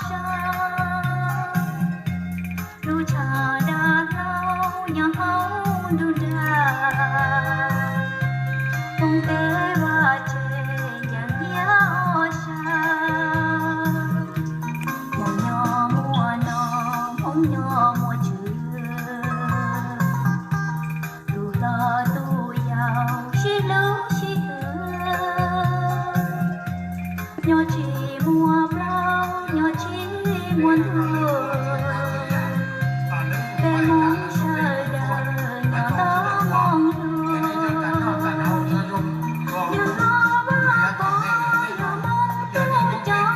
sab, lub tshav dav hlau nyob hauv ntuj nrag, Hmoob teb vaj tse ncaim nyiaj ob sab, Hmoob nyob muaj nom, Hmoob nyob muaj tswv, tus hlob tus yau sib hlub sib hwm, nyob tsis muaj plaub, nyob tsis muaj ntug, peb Hmoob sawv daws nyob nto moo hlua, yog hlob Vaj Pov, yog Hmoob tub ceev, yog hlob Vaj Pov, yog Hmoob tub ceev,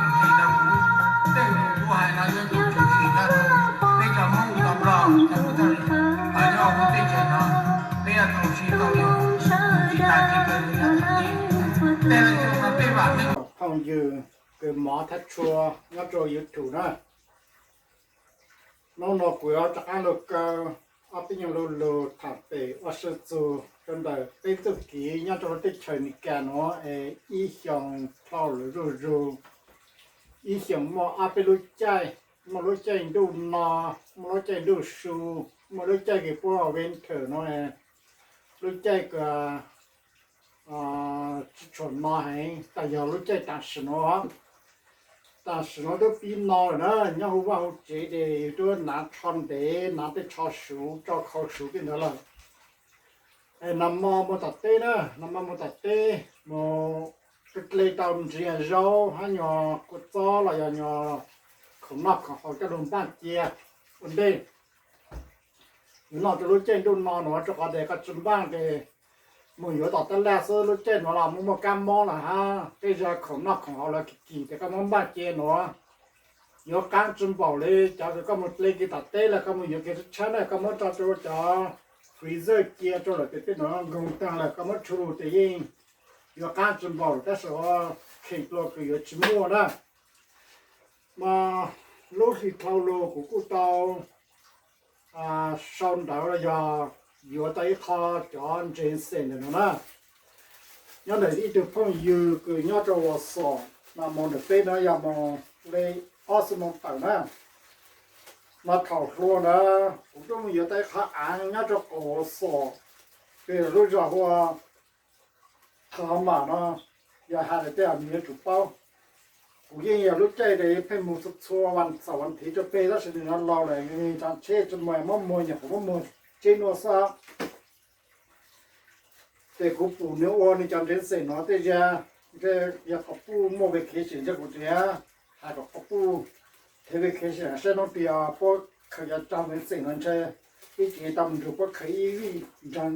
peb Hmoob sawv daws leej txhua tus. Phooj ywg kws mov thab tshua nyob rau YouTube na, hnub no kuv yuav rov qab lug kaw ob peb nyuag lug lug tham pem ua sib txug rau ntawm peb txuj kev nyob rau lub teb chaws Amelikas nuav es ib xyoos dhau lawm zuj zug, ib xyoos muaj ob peb lub caij, muaj lub caij ntuj no, muaj lub caij ntuj su, muaj lub caij kws puab winter no, lub caij kws tsis tshua no heev, tas yog lub caij tam sim no. Tam sim no twb pib no lawm na, nyob hauv vaj hauv tsev ces yus twb hnav tsho ntev, hnav tej tsho suv, tso khau suv tej ntawd lawm. Es nag hmo mus tom teb na, nag hmo mus tom teb mus dle tau ntsiav zaub hab nyuag kua txob los yog nyuag khoom noj khoom haus coj lug npaj cia ua ntej. Yus noj rau lub caij ntuj no nuav rau qhov tias koj tsi npaj ces mus yuav tom tab laj xwb, lub caij nuav los muaj muaj kab mob lawm hab tej zag khoom noj khoom haus los kim kim ces koj muab npaj cia nuav. Yuav qaab tsi npaum li cov kws koj mus dle kiag tom teb los koj mus yuav kiag tshab tshab na, koj muab tso rau cov freezer cia rau lawm ces tej nuav nkoog taag lawm koj muab tshu lug ces yeej yuav qaab tsi npaum, tab sis ua kheem dlua kws yuav tsi muaj na. Mas lub hli dhau lug kuv kuj tau sau ntawv los yog yuav tau ib qho cov ntseg xeem ntawm no na. Nyob ntawm ib tug phooj ywg kws nyob rau Los Xos mas mus ntawm peb no yog mus li ob xuab moos tawm na. Mas thaum hluas ntawd kuv tuaj mus yuav tau ib qho aav nyob rau qaum Los Xos, peb lub zos hu ua Tha Mam no, yog has lawm tej nws yuav tsum paub. Kuv yeej yog lub caij pheej mus txhua txhua vas xaum vas thiv rau peg tab sis nws no laus lawm, nws tsav tsheb tsis muaj, muab muag nyuam qhuav muab muag tseb nua xwb. Ces kuv pum nws ua nws cov ntseg xeem no tej zag, yog qhov puj muaj vacation ntshe kuv tseem hais kom qhov puj thev vacation saib hnub twg puab khaws cov ntseg xeem no ntshe ib tsev tau mus nrug puab khaws ib vij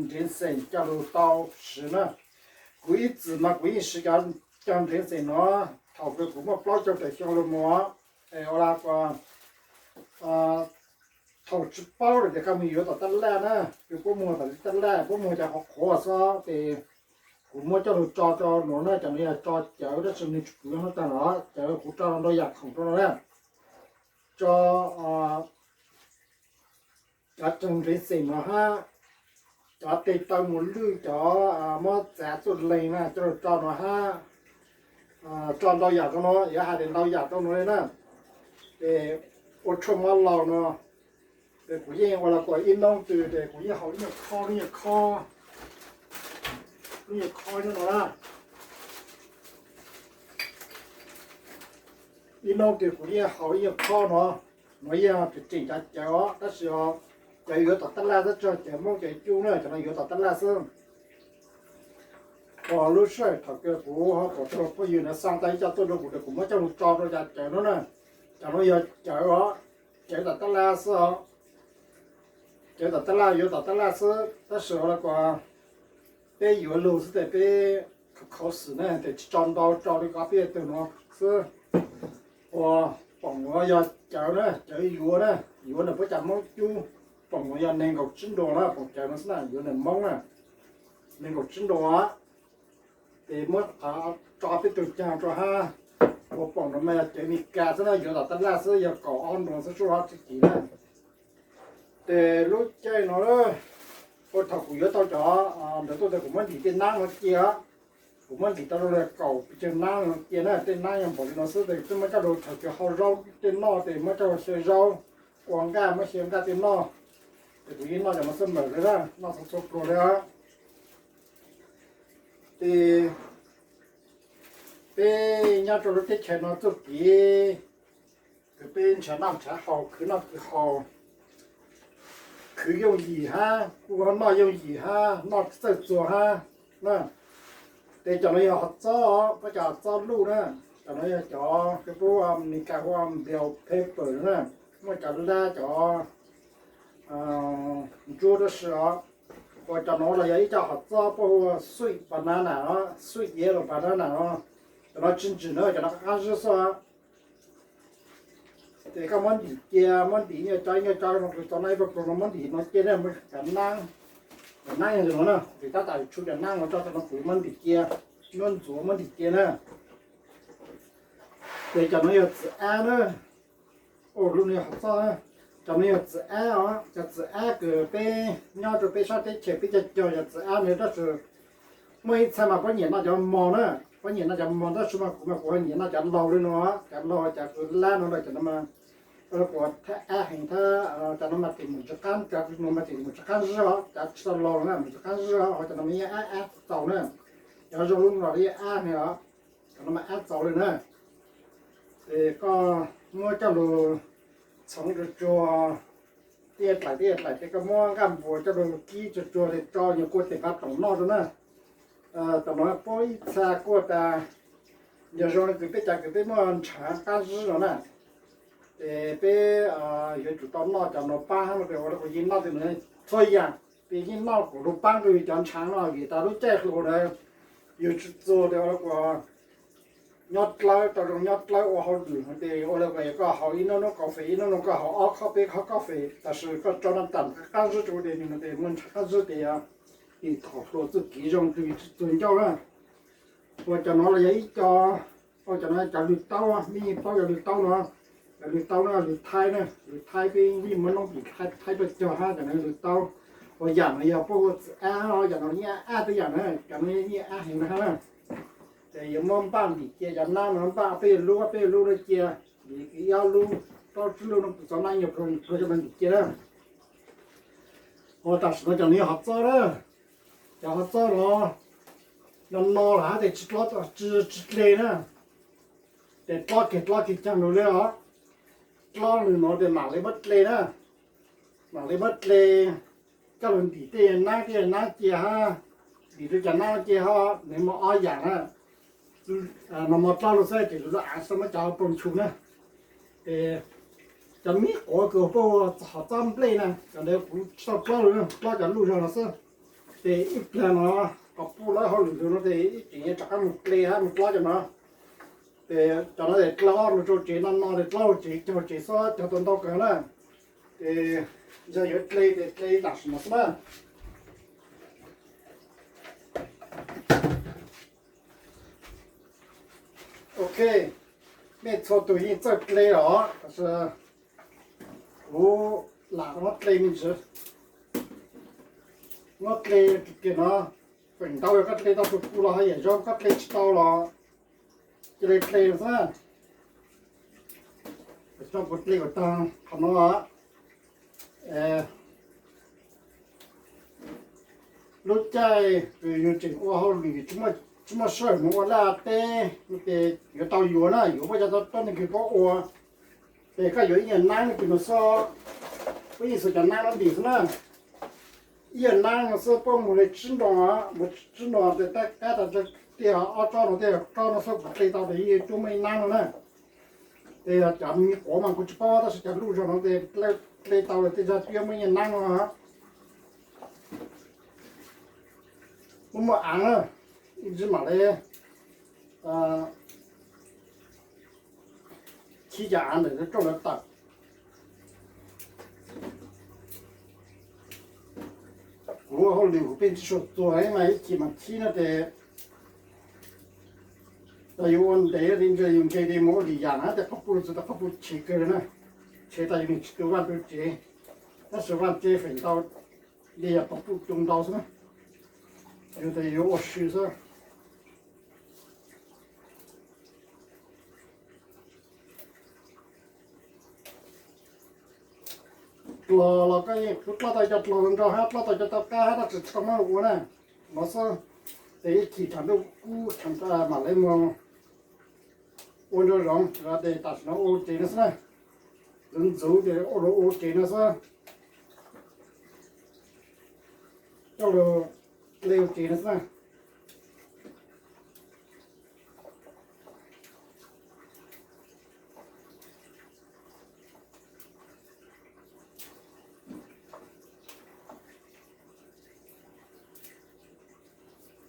ntseg xeem coj lug tau siv na. Kuv ib txwm mas kuv yeej siv cov ntseg xeem no thaum kws kuv muaj plaub caug tawm xyoo los mus. Es ua li ko thaum tsis paub lawm ces koj mus yuav tom tab laj na, kws puab muag tom tab laj puab muag cov qhuav qhuav xwb ces kuv muab coj lug tso rau nuav na, cov nuav yog tso cawv tab sis nws tsis kwv hab tag los cawv kuv tso ntau yam khoom rau no na. Tso cov ntseg xeem no hab cov teg taw mus lwj, cov muab txav txuj leeg na coj lug tso no hab tso ntau yam rau no, yuav hais tias ntau yam rau no li na. Ces ua tshuaj mob laug no, ces kuv yeej ua los kuas ib noob twg ces kuv yeej haus ib nyuag khob, lub nyuag khob, lub nyuag khob no na. Ib noob twg kuv yeej haus ib nyuag khob no. Nuav yeej tseem tseem cov cawv os, tab sis cawv yuav tom tab laj xwb, tsis yog cawv Moob cawv cub na, cov no yuav tom tab laj xwb. Ua lub sij hawm thaum kawg kuv ho pom tau phooj ywg ntawd xa tau ib co tuaj rau kuv, kuv muab coj lug tso rau cov cawv no na. Cov no yog cawv os, cawv tom tab laj xwb os. Cawv tom tab laj yuav tom tab laj xwb, tab sis ua li ko peb yuav lug xwb tes peb khaus xwm na, tes tsis tso ntau, tso li ko peb tug no xwb. Ua poom nuav yog cawv na, cawv yuav na, yuav ntawm puab cov Moob cub. Poom nuav yog nees nkaum tsib nruas na, poom cawv no xwb na, yuav ntawm Moob na, nees nkaum tsib nruas. Ces muab tso peb tug caag rau hab. Ua poom no mas yog cawv Amelikas xwb na, yuav tom tab laj xwb, yog kaum ob nruas xwb, sub ob txhiab kis na. Ces lub caij no, ua thaum kuv yuav tau cov ntawd tuaj tes kuv muab ntim tej nab no cia, Kuv muab ntim tau zoo li kaum pes tsawg nab cia na, tej nab yog npaum li no xwb ces twb muab coj los thaum twg hau zaub tej noj ces muab coj los xyaw zaub, ua nqaj muab xyaw nqaj tej noj. Ces kuv yeej noj cov no xwb lawm li na, noj txhua txhua pluag li os. Ces peb nyob rau lub teb chaws no txuj kev kws peb nrhav noj nrhav haus, khwv noj khwv haus, khwv yooj yim hab kuj noj yooj yim hab noj txawj txuag hab na. Ces cov no yog hov txob, peb cov hov txob luj na. Cov no yog cov peb pub Meskas hu ua bell pepper na, muaj cov lab cov ntsuab tab sis os, ua cov no los yog ib co hov txob peb hu ua sweet banana os, sweet yellow banana os. Cov no tsis ntsws na, cov no qab zib xwb. Ces koj muab ntim cia, muab ntim nyuag co nyuag co no, kuv tau no ib pluag pluag no muab ntim no cia na, muab cov nab, cov nab yog li no na, ces tab tom tshuav cov nab no tso rau no kuv muab ntim cia, muab ntxuav muab ntim cia na. Ces cov no yog txiv ab na. Ua lub no yog hov txob, cov no yog txiv ab os, cov txiv ab kws peb nyob rau peb sab teb chaws peb cog cog cov txiv ab no tab sis muaj ib txha mas peb nyiam noj cov mos na, peb nyiam noj cov mos tab sis mas kuv mas kuv nyiam noj cov laug li no, cov laug cov kws lab no lawm cov no mas kuv thab ab heev thab, cov no mas tis mus tsis qab, cov no mas tis mus tsis qab zib os, cov tsis tau laug na mus tsis qab zib os, cov no mas yeej ab ab txaus na, cov zoo lub no los yeej ab heev os. Cov no mas ab txaus li na. Ces koj muab coj lug txhoov tsuag tsuag, tib yam dlaim tib yam dlaim ces koj muab nqaj npuas coj lug kib tsuag tsuag ces tso nyuag kua tes nqa toom noj rau na. Tam no puab ib txha kuaj tas, yog zoo li kws peb cov kws peb muaj ntshav qab zib no na, ces peb yuav tsum tau noj cov no paab hab no, ua rau kuv yeej noj tej no txhua yaam, ces yeej noj kuv lug paab rau cov ntshav no vim tas lub caij hluas ntawd yug tsis txuag ces ua rau kuv nyob dlawb, tau zoo nyob dlawb ua hauj lwm no ces ua rau kuv koj haus ib nub nub koj fem, ib nub nub koj haus ob khob peb khob koj fem, tab sis koj tso noj tas qab zib rau tes nws no ces muaj ntshav qab zib ces tim thaum hluas txuj kev zoo rau yus tsis txuag ncauj na. Ua cov no los yog ib co, ua cov no cov lwg taub, mej yeej paub cov lwg taub no, cov lwg taub no lwg thaib na, lwg thaib peb yeej muab noob pim thaib thaib tuaj cog hab, cov no lwg taub. Ua yam no yog puab hu ua txiv ab, yam no yeej ab ab tib yam na, cov no yeej ab heev na hab na. Ces yuav muab npaj ntim cia cov nab no, npaj peb lub peb lub no cia, ntim ib ob lub, plaub tsib lub no kuv txhob nab nyuag pluag nyuag pluag coj los ntim cia na. Ua tam sim no cov no yog hov txob na, cov hov txob no, no no lawm hab tes tsis dlob tsis dle na, ces dlob kiag dlob kiag caag lug li os. Dlob lug no tes mam li muab dle na, mam li muab dle coj lug ntim tej nab tej nab cia hab, ntim rau cov nab cia hab, nws muaj ob yam na. No mos dlob lug xwb ces lug lub av xwb muab cov plooj nchu na. Ces cov mib quav kws puab hu ua hov txob nplej na, cov ntawd kuv tsis tau dlob lug, dlob cov luj zog no xwb. Ces ib plag no kom puj lawb hauj lwm lug no ces ib tseem yuav rov qab mus dle hab mus dlob cov no. Ces cov no ces dlob lug rau tsev, no no ces dlob lug tsev, cog tsev xwb, cog tau ntau kawg na. Ces yog yuav dle ces dle tam sim no xwb na. Ok, mej txhua tug yeej txawj dle os, tab sis kuv lam muab dle me ntsis. Muab dle kiag no, feem ntau yog koj dle tau tus kuv los hab yam zoo, koj dle tsis tau los cia li dle xwb. Coj kuv dle kom tag qhov no. Lub caij kws yus tseem ua hauj lwm tsis muaj sij hawm mus ua laj teb ces yuav tau yuav na, yuav muaj cov tuab neeg kws paub ua. Ces koj yuav ib yam nab no ces mus xub, puab yeej xuas cov nab no ntim xwb na. Ib yam nab no xwb puab mus li tsib nrau, mus tsib nrau ces tab qab tas tiaj ob tsob no, tiaj tsob no xwb kuv dle tau ces yeej cuab muaj ib nab no na. Ces yog cov me quav mas kuv tsis paub tab sis cov luj zog no ces dle tau lawm tej zag cuab muaj ib yam nab no. Muaj muaj av na, ib ntsis mam li khib cov av ntawm rooj lawv tawm. Kuv ua hauj lwm kuv pheej tsis tshua txuag mas ib chim mas khib no ces yus ua ntev li ntawd yus nkees li mus ua lwm yam na, tej qhov puj txug tej qhov puj tshev kawg na, tshev tas yus nim tsis tu vaj tu tsev, tab sis vaj tsev feem ntau li yog qhov puj tu ntau xwb na, yus tas yus ua si xwb. Dlog los koj yeej khwv dloj tau cov dlog nrog hab dloj tau cov tau qab hab tab sis tsis tau muab ua na. No xwb, ces ib chim thaum ntuj kub thaum mam li mus ua nraum zoov, ces tam sim no ua tsev no xwb na. Lawv ntxuv ces ua ua tsev no xwb, coj lug ua tsev no xwb na.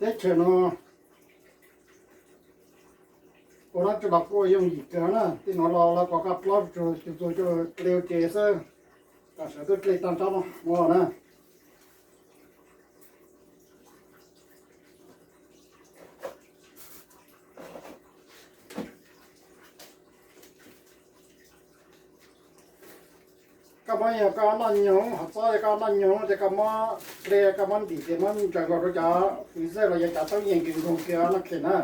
Teb chaws no ua dlaab tsi los kuj yooj yim kawg na, tej nuav los los kom koj plaub tsuag tsuag coj dle ua ke xwb. Tam sim twb dle tag nrho no ua na. Koj muab yog koj noj nyoog, hov txob yog koj noj nyoog ces koj muab dle, koj muab ntim ces muab ntsaws nkaus rau cov freezer los yog cov tub yees kws nkoog kiag no khe na.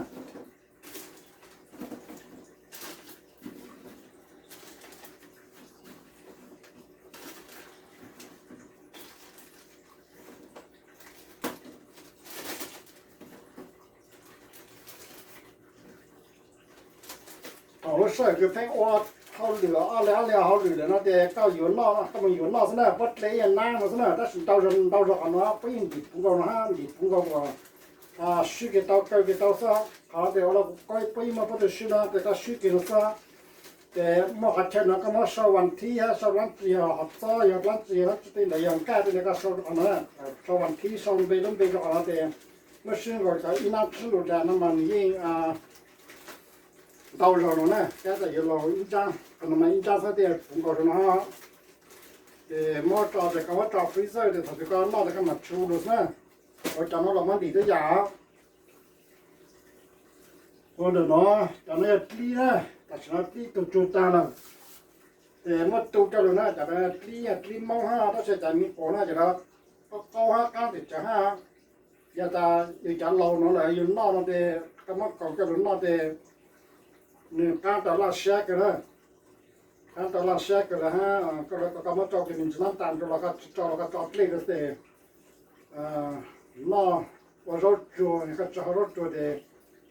Thaum lub sij hawm kws pheej ua hauj lwm ob li ob li hauj lwm lawm no ces koj yuav noj, koj mus yuav noj xwb na, puab dle ib yam naab no xwb na, tab sis ntau zog ntau zog qhov no puab yeej ntim puv nkaus no, ntim puv nkaus kom swb kiag tau, kaw kiag tau xwb. Qhov no ces ua los kuv puab yeej muaj puab tug swb no ces koj swb kiag no xwb. Ces muaj qhov chaw no koj muab sau vas thib, sau dlaab tsi yog hov txob, yog dlaab tsi yog dlaab tsi tej ntawd, yog nkaj tej ntawd koj sau rau qhov no, sau vas thib, sau npe lub npe rau qhov no ces muab swb nkaus cov ib nab tsib lus das no mas nws yeej ntau zog no na, kab tas yuav laug ib nrab, qhov no mas ib nrab xwb tej puv nkaus rau no. Ces muab tso ces koj muab tso freezer ces thaum twg koj noj ces koj mam tshu lug xwb na. Ua cov no los muab ntim tib yam. Ua ntawm no, cov no yog dlib na, tam sim no dlib tu tsuag tag lawm. Ces muab tu rau lug na, cov no dlib yog dlib Moob hab, tab sis cov me quas no ces qaub qaub hab qaab tim tsawv hab. Yog tas yus cov laug no lawm yus noj no ces koj muab kaus coj lug noj ces nws qaab rau laj siab kawg na. Qaab rau laj siab kawg lawm hab, koj lawv kom koj muab rau ces nws ntsis nab tas rau los koj tsis rau los koj tso dlej rau ces noj ua zaub tsuag, koj tsis hau zaub tsuag ces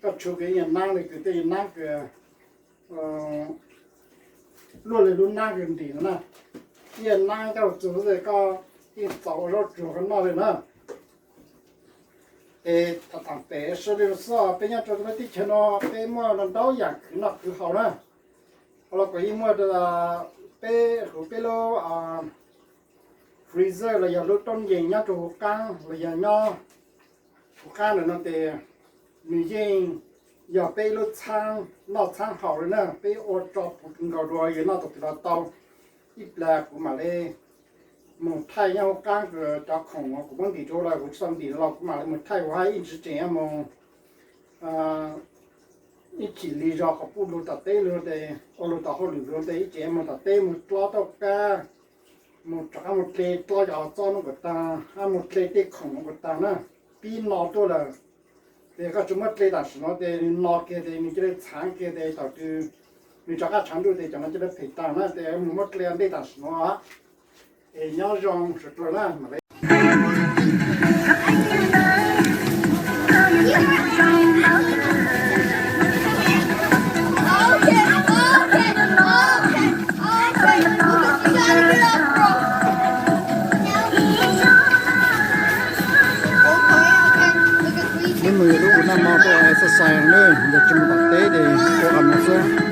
koj tshu kiag ib yam naab li kws tej yam naab kws luaj li lub naab kws ntim no na, ib yam naab coj lug txug xwb koj yeej txaus ua zaub tsuag koj noj li na. Es thaum pem sab li xwb peb nyob rau lub teb chaws no peb muaj ntau yam khwv noj khwv haus na. Ho los kuv yeej muaj peb huv peb lub freezer los yog lub rooj yees nyob rau huv qaab los yog nyob huv qaab ntawm no ces nws yeej yog peb lub txhaab noj txhaab haus li na, peb ua tso puv nkaus dua yuav noj thaum twg los tau. Ib plag kuv mam li mus thaij nyob huv qaab, cov khoom kuv muab ntim rau los kuv tsis tau ntim los kuv mam li mus thaij, kuv hab ib ntsis tseem mus ib chim li zog qhov puj lug tom teb lug tes, ua lug tom hauj lwm lug tes ib tseem mus tom teb mus dlob tauj kab, mus rov qab mus dle dlob cov txob no kom tag, hab mus dle tej khoom no kom tag na. Pib no tuaj lawm, ces koj tsis muab dle tam sim no ces nws no kiag ces nws cia li txhaav kiag ces thaum twg nws rov qab tshav ntuj ces cov no cia li phem tag na, ces mus muab dle ua ntej tam sim no. Es nyob zoo sawv dlawg na, mam li. Hnub no yog lub ua noj mov tuaj exercise na, yog tsis mus tom teb ces ua qhov no xwb.